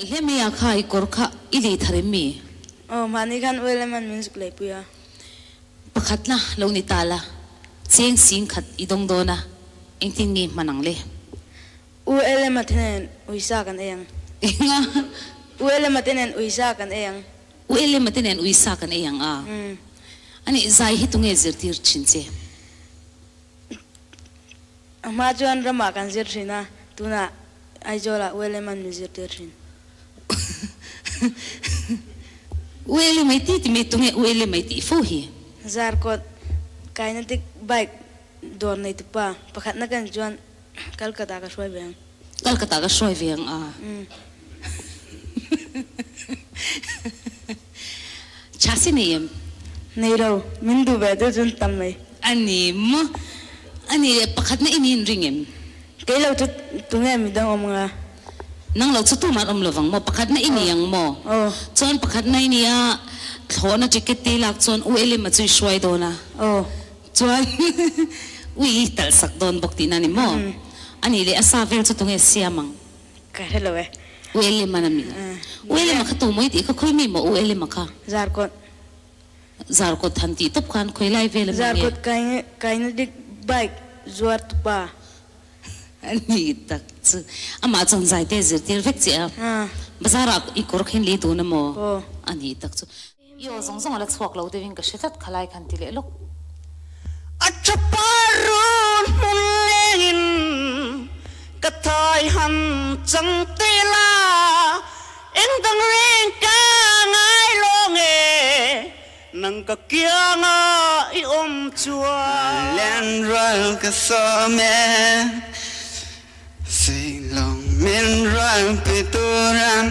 Nalh hle mai a kha i kawr kha i lei thar em mi? Aw, mahni khan oil em an min zuk lei pui a. Pakhatna lo ni ta la, cheng sing khat i dawng dawn a, engtin nge hman ang le? U Elema te nen uisa kan ei ang. Enga? U Elema te nen uisa kan ei ang. U Elema te nen uisa kan ei ang a. Ani, zai hi tunge zirtir thin che? A hma chuan ramah kan zir thin a, tunah Aizawlah U Elema'n min zirtir thin. U Elema i ti ti mai, tunge U Elema i tih fo hi? Zarkawt Kinetic Bike dawr neitupa pakhatna kan chuan Calcutta ka hruai ve ang. Calcutta ka hruai ve ang a. Chhasi nei em? Nei lo, min duh ve deuh chuan tam mai. A ni maw? A ni leh pakhatna i niin ring em? Kei lo chu tunge midang awm anga? Nang lo chu tumah an awm lovang maw? Pakhatna i ni ang maw? Aw. Chuan pakhatna i nia thlawhna ticket te i lak chuan U Elima chu i hruai dawn a. Aw. Chuan ui i talh sak dawn bawk tihna a ni maw? A nih leh a sa vel chu tunge siam ang? Ka hre lo e. U Elema na mi? U Elema kha tu maw i tih kha khawi mi maw U Elema kha? Zarkawt. Zarkawt han tih tawp khan khawi lai vel a mi nge? Zarkawt kinetic bike zuar tupa. A ni tak chu. Amah chuan zaite zirtir vek che a. Bazar ah i kawr khin lei dun a maw? A ni tak chu. I aw zawng zawng a la chhuak lo deuhin ka hre tlat khalai khan ti leh lawk. A chapa run hmun lengin ka thai han chang te la, eng dang reng ka ngai lo nge, nang ka kianga i awm chuan. Len rual ka sawm e, Suihlawng min rualpi turan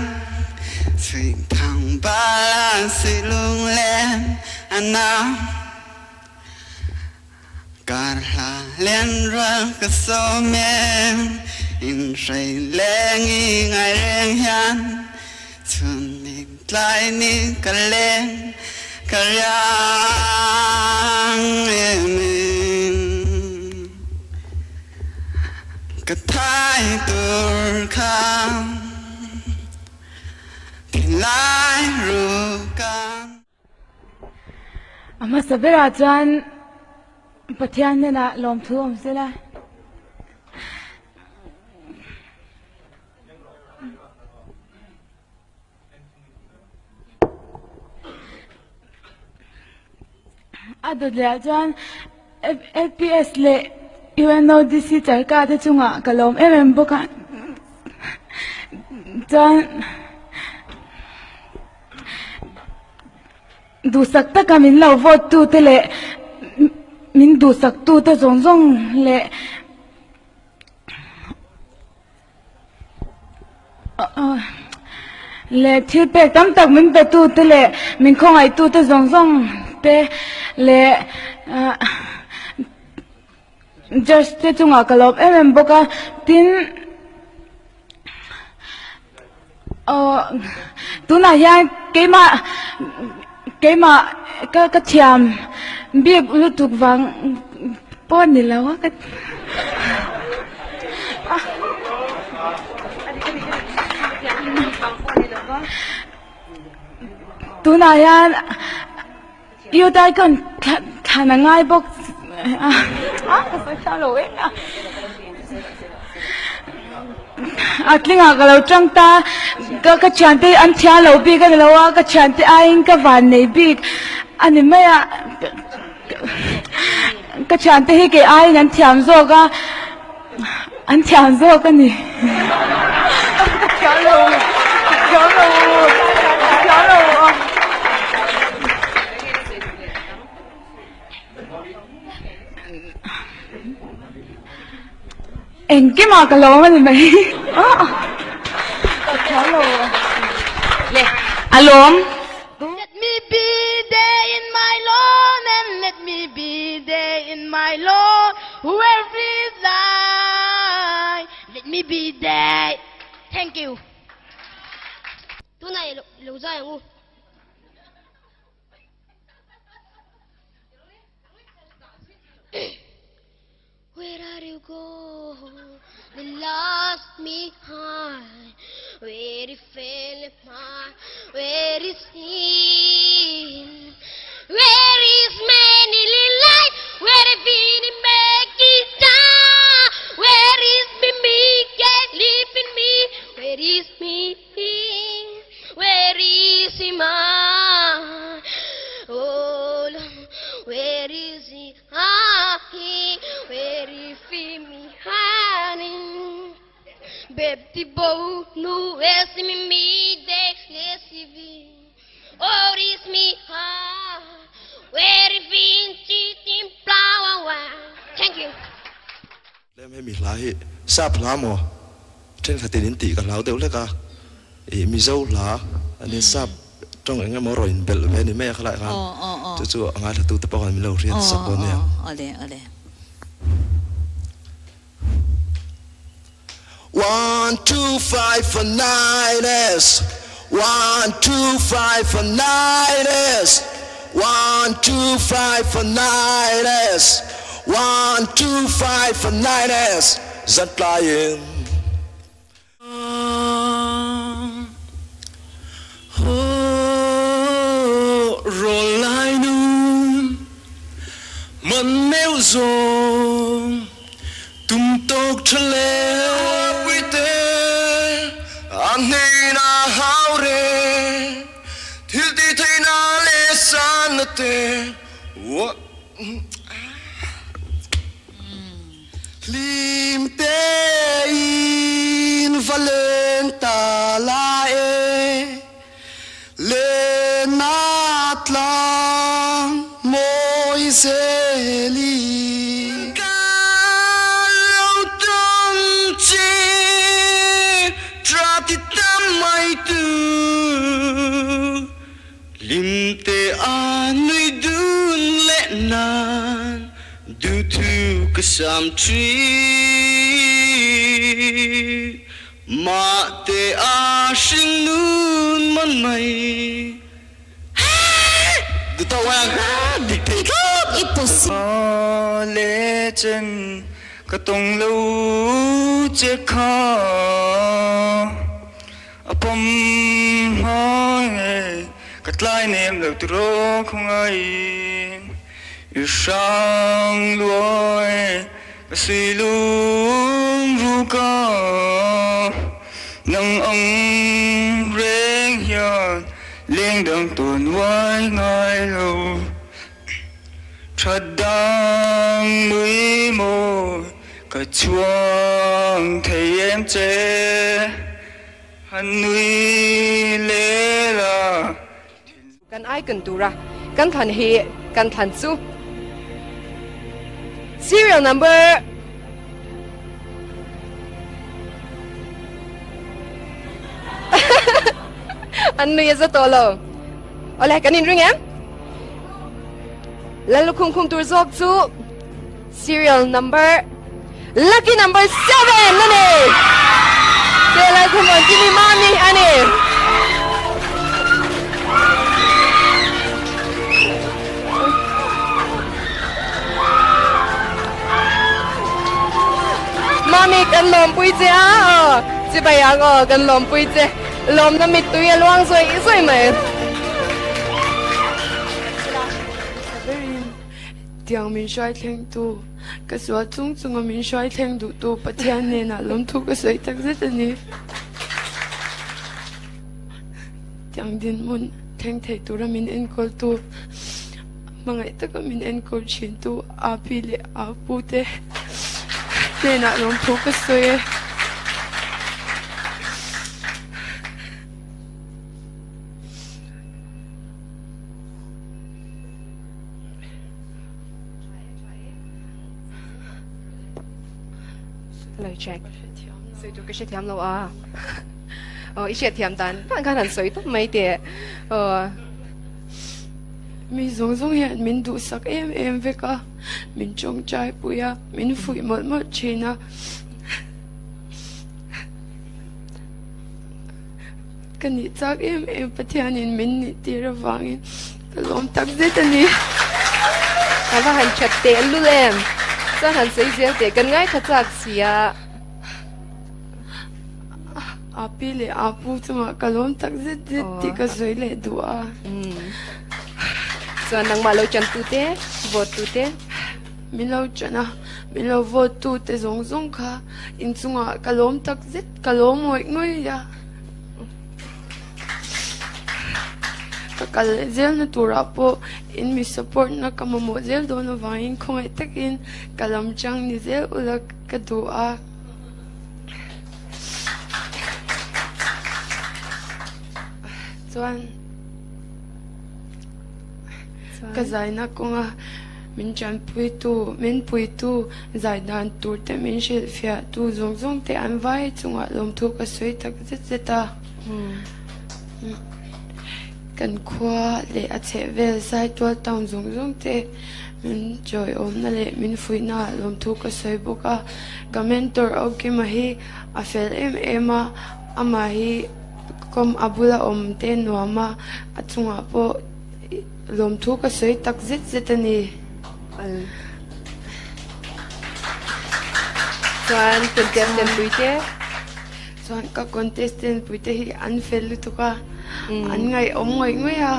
Suithang bala suilunglen a na Karhla lenrual ka sawm e Inhrei leng i ngai reng hian Chhun ni tlai ni ka leng ka riang em in. Ka thai tur kha thinlai rukan. A hmasa berah chuan Pathian hnenah lawmthu awm sela. A dawt leh ah chuan LPS leh UNODC charka te chungah ka lawm em em bawk a chuan duhsak taka min lo vote tu te leh min duhsak tu te zawng zawng leh Leh thil pek tam tak min pe tu te leh min khawngaih tu te zawng zawng te leh judge te chungah ka lawm em em bawk a tin aw tunah hian keimah keimah ka ka thiam bik lutuk vang pawh a ni lo a ka tunah hian Yutaikon thlan a ngai bawk a ka sawi thiam lo em a a tlingah ka lo tang ta ka ka thiante an thiam lo bik a ni lo a ka thiante aiin ka van nei bik a ni mai a ka thiante hi kei aiin an thiam zawk a an thiam zawk a ni ka thiam lo ka thiam lo ka thiam lo a. Engkimah ka lawm a ni mai. Ka thiam lo. Le a lawm. Let me be there in my Lord and let me be there in my Lord where is thy Let me be there Thank you. Tunah i lo zai ang u. Where are you go? They lost me high. Where is Felma? Where is he? Where is many light? Where is Vinny Megita? Where is Mimike leaving me? Where is me? Where is Ima? Oh, where is he? Ah, he? Where is me, honey? Bebti bo nu es mi mi de lesivi. Or is me ha? Where is vinci tim plawa? Thank you. Tlem hemi hla hi sap hla maw thenkhatin in tih ka hlau deuh hlek a, ih Mizo hla a nia sap tawng eng emaw rawn inbelh ve a ni mai a khalai khan chu chu a ngaithla tute pawh khan min lo hriat sak dawn nia. One two five four nine S One two five four nine S One two five four nine S One two five four nine S Zan tlaiin. Rawl lai nun man meuh zawng tum tawk tha le. Puite a hnena hau re thil ti theihna leh sanna te. Hlim tein va len ta la e, lenna tlang mawi zel i. Ka lo tawn che tra ti tam mai tu, hlim te a nui dun leh nan. Duhthu ka sam ṭhin, mah te a hringnun man mai. Le chen ka tong lo che kha a pom hmai ka tlai nem lo tiraw khawngai. I hrang luai ka sui lungru ka nang ang reng hian lengdang tawn uai ngai lo that dang nui mawi ka chhuang thei em che han nui le la. Kan icon tura kan thlan hi kan thlan chu serial number an nui a za tawh lo. Awle kan inring em? Lallukhum khum tur zawk chu serial number lucky number 7 a ni. Te Lalkhum rawn ti mi mami a ni. Mami kan lawmpui che a aw chibai ang aw kan lawmpui che lawmna mittui a luang zawih zawih mai. Tiang min hruai thlengtu, ka sual chung chunga min hruai thleng duhtu Pathian hnenah lawmthu ka sawi tak zet a ni. Tiang dinhmun thleng thei tura min enkawltu, hmangaih taka min enkawl thintu Api leh Apu te hnenah lawmthu ka sawi e. Hello check. Sawi tur ka hrethiam lo a. Aw i hriatthiam dan dan khan han sawi tawp mai teh. Aw. Mi zawng zawng hian min duhsak em em vek a, min tawngtai pui a, min fuih mawlh mawlh thin a. Ka nih chak em em Pathianin min nih tir avangin ka lawm tak zet a ni. A va han that teh lul em? Chuan han sawi zel teh kan ngaithla chak si a. Api leh Apu chungah ka lawm tak zet zet tih ka sawi leh duh a. Chuan nangmah lo chan tute, vote tute. Min lo chan a, min lo vote tute zawng zawng kha inchungah ka lawm tak zet, ka lawm ngawih ngawih a. Ka kal leh zelna turah pawh in mi support na ka mamawh zel dawn avangin khawngaih takin ka lam chang ni zel ula ka duh a. Chuan ka zaina kawnga min tanpuitu, min puitu zai dan tur te min hrilhfiah tu zawng zawng te an vai chungah lawmthu ka sawi tak zet zet a. Kan khua leh a chhehvel Saitual town zawng zawng te min chawiawmna leh min fuihna ah lawmthu ka sawi bawk a. Ka mentor Aukima hi a fel em em a, amah hi kawm a bula awm te nuam a, a chungah pawh lawmthu ka sawi tak zet zet a ni. Chuan contestant puite. Chuan ka contestant puite hi an fel lutuk a, an ngaihawm ngawih ngawih a,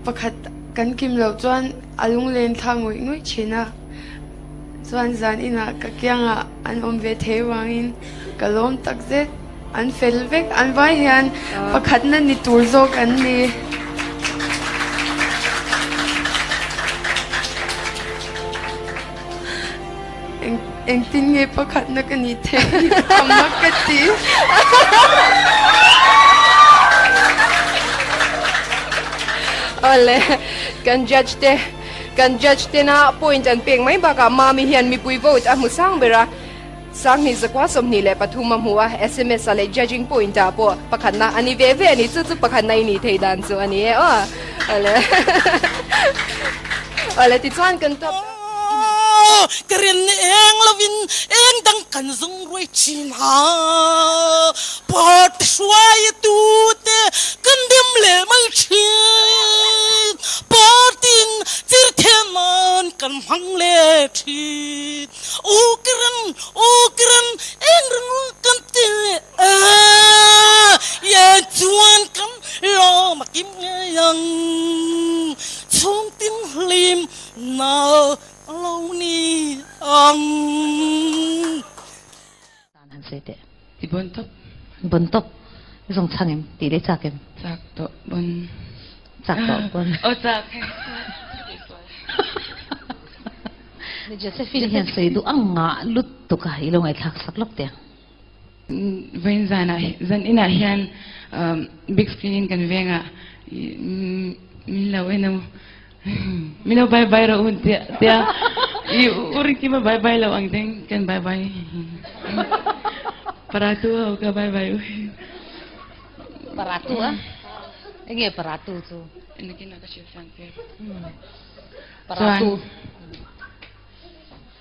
pakhat kan kim loh chuan a lunglen thla ngawih ngawih thin a. Chuan zan inah ka kiangah an awm ve thei vangin ka lawm tak zet. An fel vek, an vai hian pakhatna ni tur zawk an ni. Engtin nge pakhatna ka nih theih hi ka mak ka ti. Awle, kan judge te Kan judge tena point an pek mai bakah Mami hian mipui vote a hmu sang ber a, Sanghnih zakua 23 a hmu a, sms a leh judging point ah pawh pakhatna a ni ve ve a ni, chu chu pakhatna i nih thei dan chu a ni e aw. Awle. Awle tichuan kan top. Ka rian eng lovin eng dang kan zawng ruai thin a, party hruaitute kan dem leh mai thin. Party-in chirtheh nan kan hmang leh thin. Aw ka ran, aw ka ran, eng ran kan ti a, ye chuan kan lawm a kim ngei ang. Chhungtin hlim na a lo ni ang. Dan han sawi teh. Ti bon tawp. Bon tawp. I zawng chhang em? Tih leh chak em? Chak tawh bon. Chak tawh bon. Aw chak. Josephine hian sawi duh ang ngah lutuk a, i lo ngaihthlak sak lawk teh ang. Vawiin zanah zan inah hian big screen in kan vengah min lo en a. Min lo bye bye rawh u tia tia i u ring kima bye bye lo ang teng kan bye bye paratu ho ka bye bye u Paratu a enge paratu chu nakin ah ka hrilh fiang che Paratu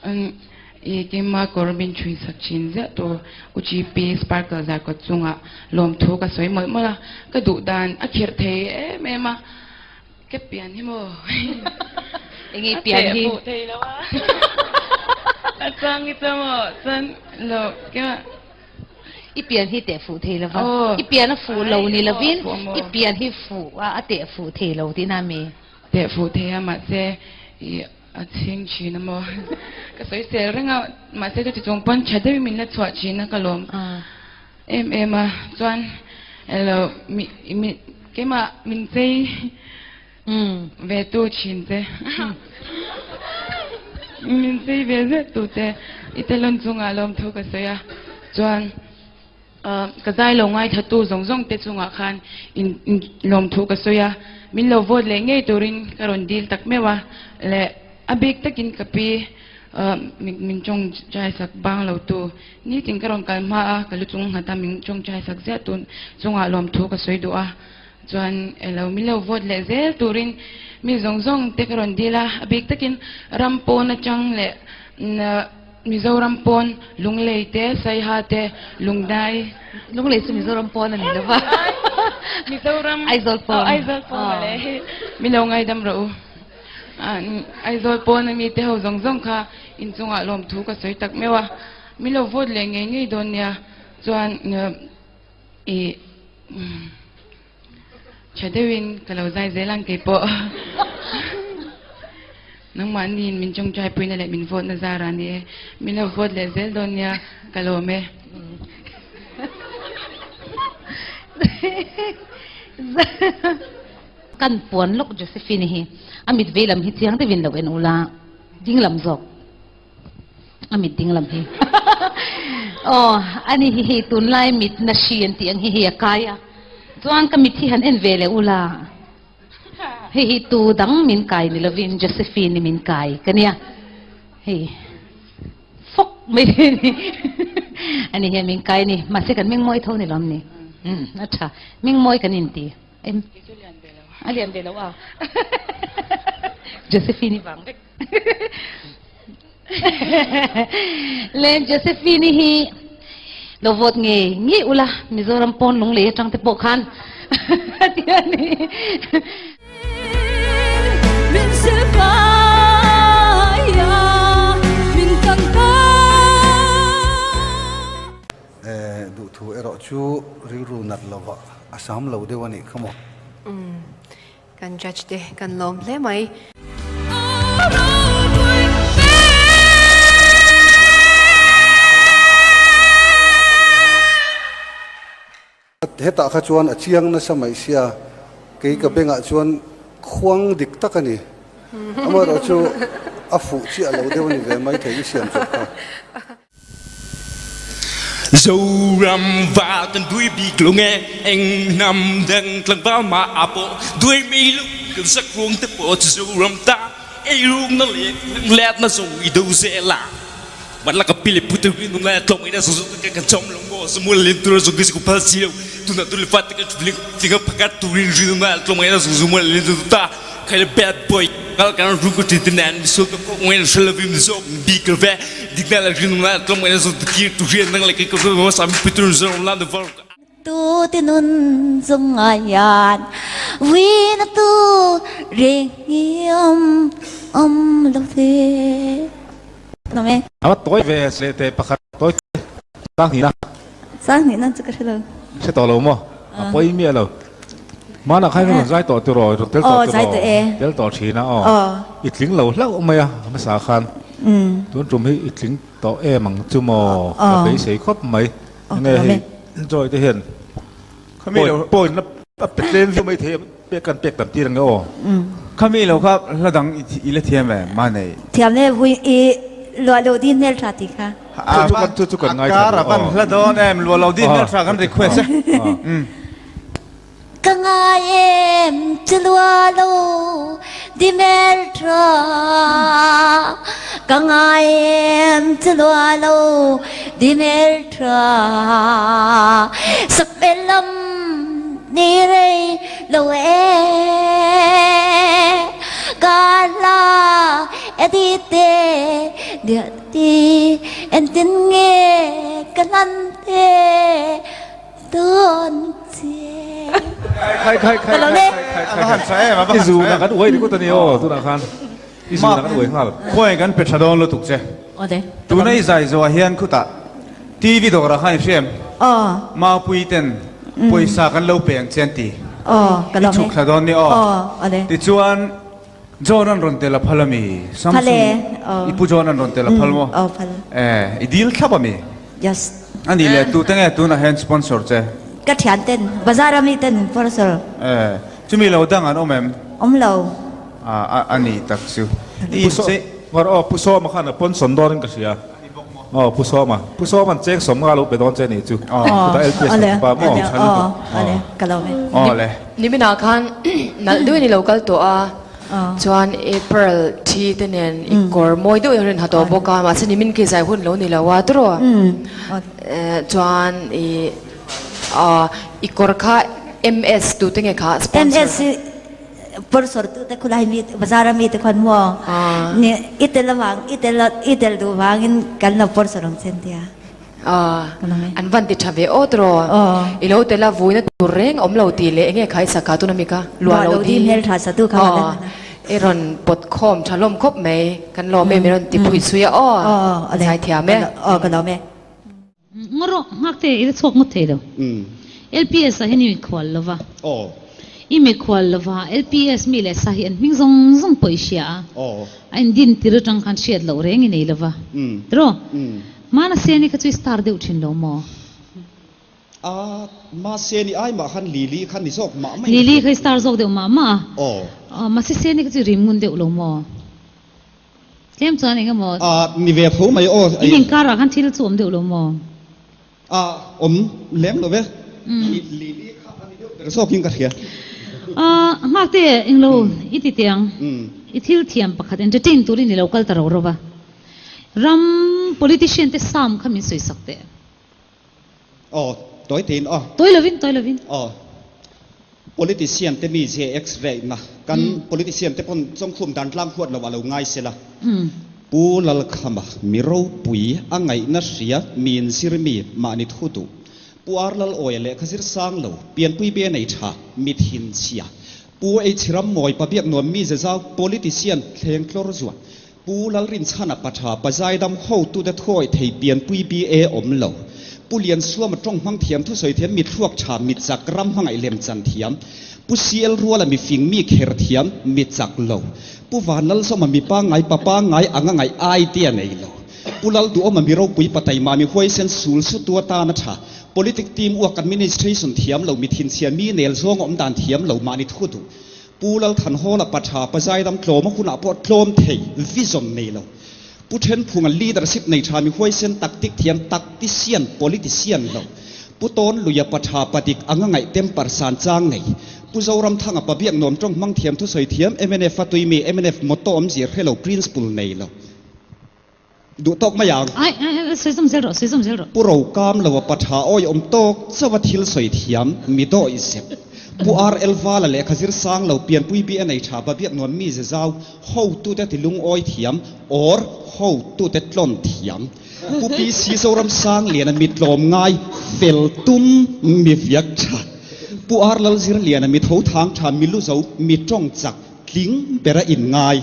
chuan i keima kawr min thui sak thin ziah tu u GP sparkle zar kawt chungah lawmthu ka sawi mawlh mawlh a ka duh dan a khirh thei em em a Ka pian hi maw? Enge i pian hi? A teh fuh thei lo a. A chang hi chu maw chuan lo kema. I pian hi teh fuh thei lo va. I pian a fuh lo ni lovin i pian hi fuh a a teh fuh thei lo tihna mi? Teh fuh thei a mahse i a chhing thin a maw? Ka sawi sel reng a mahse chuti chung pawn tha deuhin min la chhuah thin a ka lawm em em a chuan elo mi mi Keimah min chei ve tu thin che. Min chei ve zet tu che. I telon chungah lawmthu ka sawi a. Chuan ka zai lo ngaithla tu zawng zawng te chungah khan in lawmthu ka sawi a. Min lo vote leh ngei turin ka rawn dil tak meuh a. Leh a bik takin ka pi min tawngtai sak bang lo tu. Nitin ka rawn kal hma a, ka lu chung nghat a, min tawngtai sak ziah tun chungah lawmthu ka sawi duh a, chuan elo min lo vote leh zel turin mi zawng zawng te ka rawn dil a, a bik takin ram pawn atang leh Mizoram pawn Lunglei te, Saiha te, Lungdai. Lunglei chu Mizoram pawn a ni lo va. Mizoram. Aizawl pawn. Aizawl pawn mawle. Min lo ngaidam rawh u. Aizawl pawn ami te ho zawng zawng kha inchungah lawmthu ka sawi tak meuh a, min lo vote leh ngei ngei dawn nia. Chuan i tha deuhin ka lo zai zel ang keipawh. Nangmahniin min tawngtai puina leh min vote na zar a ni e. Min lo vote leh zel dawn nia ka lawm e. Kan puan lawk Josephine hi a mit vei lam hi chiang deuhin lo en ula ding lam zawk a mit ding lam hi aw ani hi hei tunlai mit na hri an tih ang hi hei a kai a chuan ka mit hi han en ve leh ula hei hi tu dang min kai ni lovin Josephine min kai ka nia hei fawk mai ni ani hian min kai ni mahse kan ming mawi tho ni lawm ni a tha ming mawi kan inti em a lian ve lo a Josephine vang vek Le Josephine hi lo vote nge nge ula Mizoram pawn lung lei atang te pawh khan ti a ni. Min silfai a, min kan ta. Duhthu erawh chu rilru nat lovah a sam lo deuh a nih kha maw? Kan judge te kan lawm hle mai. Hetah kha chuan a chiang nasa mai sia, kei ka bengah chuan khuang dik tak a ni. Amaherawhchu a fuh chiah lo deuh a ni ve maithei i siam chawp kha. Zoram val kan duai bik lo nge eng hnam dang tlangval mah a pawh duai mei lo kan sak ruang te pawh chu Zoram ta ei rung na le let na zong i do zel a man laka pile putu ri nung lai tlong ina zo ka kan chom lo mo zumul lin tur zo gis ku phal si lo tuna tu le fat ka fling tinga phakat tu rin ri nung lai tlong ina zo zumul lin tu ta khai le bad boy kal kan ru ko tin nan mi so ko wen shlavim zo bi ka ve dik na la rin la tlong ina zo ki tu rian nang le ka ko sam pitur zo la de var Tu ti nun zung ayan vi na tu ring om om lo the no me Awa toi ve se te pakhat toi sang ni na sang ni na chu ka hre lo se to lo mo a poi mi lo mana khai ron zai to ti ro ron tel to ti ro tel to thina aw i tling lo hlauh mai a hmasa khan tun tum hi i tling tawh em ang chu maw ka beisei khawp mai enge hei joy te hian point na a pe tlem viau mai thei a pek kan pek tam tir ang e aw. Khami lo kha hla dang i la thiam em manei? Thiam le vui i luah lo din hmel tha ti kha. Chu chu kan ngai tha a van hla dawn em luah lo din hmel tha kan request e. Ka ngai em chu lua lo di hmel tha Ka ngai em chu lua lo di hmel tha Sak hmel lam ni rei lo e Ka hla e di te địa ti entin nge ka hlan te Dawn che. Khai khai khai khai khai khai khai. I zu na kan uai ringawt a ni aw tunah khan i zu na kan uai nghal. Khawi kan pe tha dawn lutuk che. Tuna i zai zawh ah hian khutah TV dawrah khan i hria em? Maupui ten pawisa kan lo pe ang che an ti. I chhuk thla dawn ni aw. Tichuan John an rawn tel a phal ami? Samsung i pu John an rawn tel a phal maw? I dil thlap ami? Yes. A nih leh tute nge tunah hian sponsor che? Ka thian ten, bazar a mi ten min sponsor. Eh, chumi lo dang an awm em? Awm lo. Ah, a nih tak chu. Pu Saw, ngar aw, Pu Sawma khan a sponsor dawn in ka hria. Aw, Pu Sawma. Pu Sawma'n cheng sawm nga lo pe dawn che nih chu. Chutah LPS kan pa maw? Aw, ale, ka lo ve. Aw le. Niminah khan nalh deuhin i lo kal tawh a. Chuan i pearl thi te nen i kawr mawi deuh in ha tawh bawk a, mahse nimin khi zai hun lo ni lo a tawrh chuan i i kawr kha MS tu te nge kha sponsor? MS sponsor tu te khulai mi bazar a mi te khuan maw ni i tel avang i tel i tel duh vangin kan lo sponsor ang che an tia. An van ti tha ve aw tawrh i lo tel a vuina tur reng awm lo tih leh enge khai sak kha tuna mi kha luah lo di hmel tha sa tu kha i rawn pawt khawm tha hlawm khawp mai kan lawm em i rawn ti phui chhui a aw zai thiam e aw ka lawm e. Ngaw rawh, nghakte i la chhuak ngawt thei lo. LPS ah hian i mikhual lo va. I mikhual lo va, LPS mi leh sa hi an hming zawng zawng pawh i hria a. A indin tir atang khan hriat loh reng i nei lo va. Tiraw? Hmana Seni kha chu i star deuh thin lo maw? A, mahse ni ai mah khan Lily kha ni zawk mah mai. Lily kha i star zawk deuh mah mah a. Aw. Mahse Seni kha chu i rim ngun deuh lo maw? Tlem chuan eng emaw? A, ni ve tho mai aw. In inkarah khan thil chu awm deuh lo maw? A, awm lem lo ve. Lily kha a ni deuh ber zawkin ka hria. A, nghakte eng lo i ti teh ang. I thil thiam pakhat entertain turin i lo kal ta ro ro va. Ram politician te sam kha min sawi sak teh. Aw, tawi tein aw. Tawi lovin, tawi lovin. Aw, politician te mi zia x-ray na kan politician te pawn chawngkhum dan tlang huat lo a lo ngai sela. Pu Lalkhama mi ropui a ngaihna hria mi inzir mi mahni thu duh. Pu Ar Lalawia lehkha zir sang lo, pianpui be nei tha, mi thinchhia. Pu Eichhiram Mawi Pabiak nuam mi ze zau politician thleng tlawr zuah. Pu Lalrinchhana Patha Pazaidam hotute thuawih thei pianpui BA awm lo. Pu Liansuama tawng hmang thiam thusawi thiam mi thluak tha mi chak ram hmangaih lem chan thiam. Pu CL Ruala mi fing mi kher thiam mi chak lo. Pu Vanlalsawma mi pangngai pa pangngai anga ngaih idea nei lo. Pu Lalduhawma mi ropui pataima mi huaisen sul sutu atana tha. Politic team uak administration thiam lo mi thinchhia mi nel zawng awm dan thiam lo mahni thu duh. Pu Lalthanhawla pa tha pa zaidam tlawma hunah pawh tlawm thei vision nei lo. Pu Thenphunga leadership nei tha mi huaisen tactic thiam tactician politician lo. Pu Tawnluia pa tha pa dik anga ngaih temper san chang nei. Pu Zoramthanga pa biak nuam tawng hmang thiam thusawi thiam mnf a tui mi mnf motto awmzia hre lo principle nei lo. Duh tawk mai ang. Ai, ai, ai, sawi zawm zel rawh, sawi zawm zel rawh. Pu Rokam lo a pa tha awi awm tawk chauh a thil sawi thiam, mi dawih zep. Pu RL Vala lehkha zir sang lo, pianpui bi a nei tha, Babiak nuam mi ze zau, hotute ti lungawi thiam, or hotute tlawn thiam. Pu PC Zoram Sang Liana mi tlawm ngai, fel tum, mi viak tha. Pu R Lalzir Liana mi tho thang tha, mi lu zo, mi tawng chak, tling bera in ngai.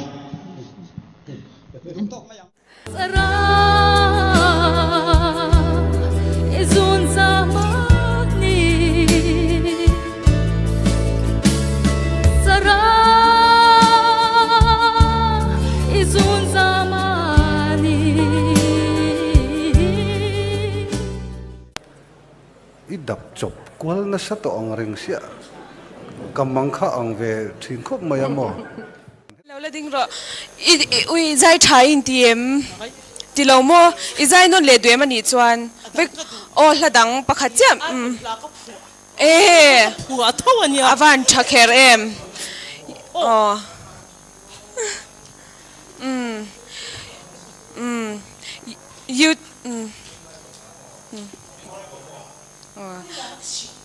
I dap chawp kual nasa tawh ang reng sia ka mang kha ang ve thin khawp mai a maw? Lo la ding rawh. I ui zai tha in ti em? Ti lo maw? I zai nawn leh duh em a nih chuan? Vek aw hla dang pakhat chiah umm. E a van tha kher em? Aw umm umm you umm.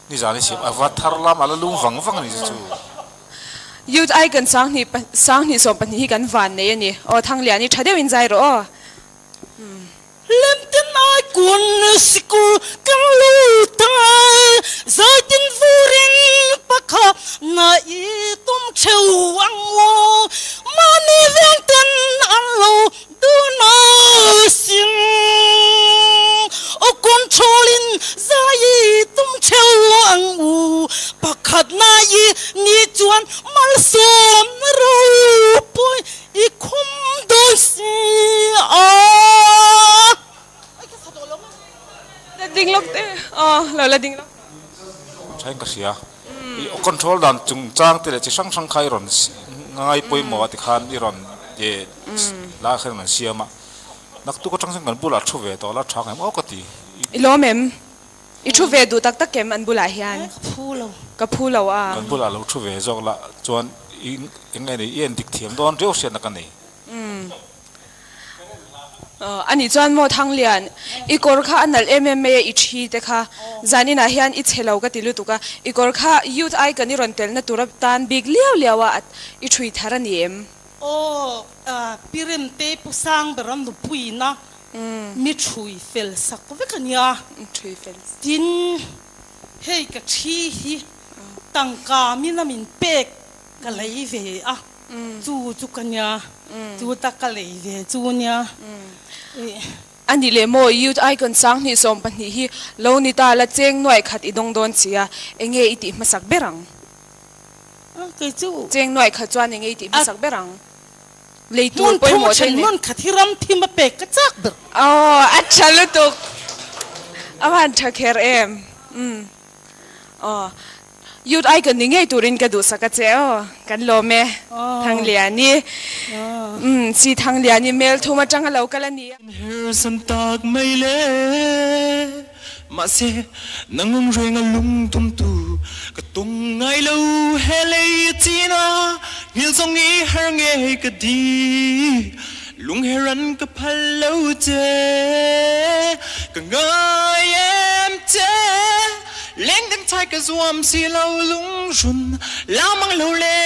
Nizan i siam a va thar lam a la lung vang vang a ni chu. Youth Icon sanghnih 27 hi kan van nei a ni. Aw Thanglian i tha deuhin zai rawh aw. Lemten ai kun sikul kan lut a, zaitin vurin pakha na i tum theu ang aw, mahni vengten an lo Tuna sin aw control in zai tum theu ang u, pakhat na i ni chuan malsawm ropui i khum dawn si a. La ding lawk te aw lo la ding lawk. Thain ka hria i aw control dan chungchang te leh chi hrang hrang kha i rawn ngai pawimawh a tikhan i rawn lai khan an siam a naktuk atang chuan kan bulah thu ve tawh la tha ngem aw ka ti. I lawm em? I thu ve duh tak tak em an bulah hian? Ka phu lo. Ka phu lo a. Kan bulah lo thu ve zawk la chuan i eng nge ni i en dik thiam dawn riau hriatna ka nei. A nih chuan maw Thanglian, i kawr kha a nalh em em mai a, i thi te kha zaninah hian i chhe lo ka ti lutuk a, i kawr kha Youth Icon i rawn telna tura tan bik liau liau a i thui thar a ni em? Aw, Pi Remtei Pu Sangber a nupuina mi thui fel sak vek a nia. Tin, hei ka thi hi tangka mina min pek ka lei ve a. Chu chu ka nia, chu ta ka lei ve chu nia. A nih leh maw Youth Icon 2012 hi lo ni ta la cheng nuaih khat i dawng dawn si a, enge i tih hmasak ber ang? Kei chu. Cheng nuaih khat chuan enge i tih hmasak ber ang? Lei tur pawimawh te nei. Hmun thum then hmun khat hi ram thim a pek ka chak ber. Aw a tha lutuk. A van tha kher em. Umm. Aw. Youth Icon ni ngei turin ka duhsak a che aw. Kan lawm e. Thangliani. Umm si Thangliani mel thum atang a lo kal a ni a. Her san tak mai le Mahse nang reng a lung tum tu ka tung ngai lo he lei a chin a Hngilh zong i har nge ka di Lung he ran ka phal lo che Ka ngai em che Leng dang thai ka zuam si lo lungrun la mang lo le.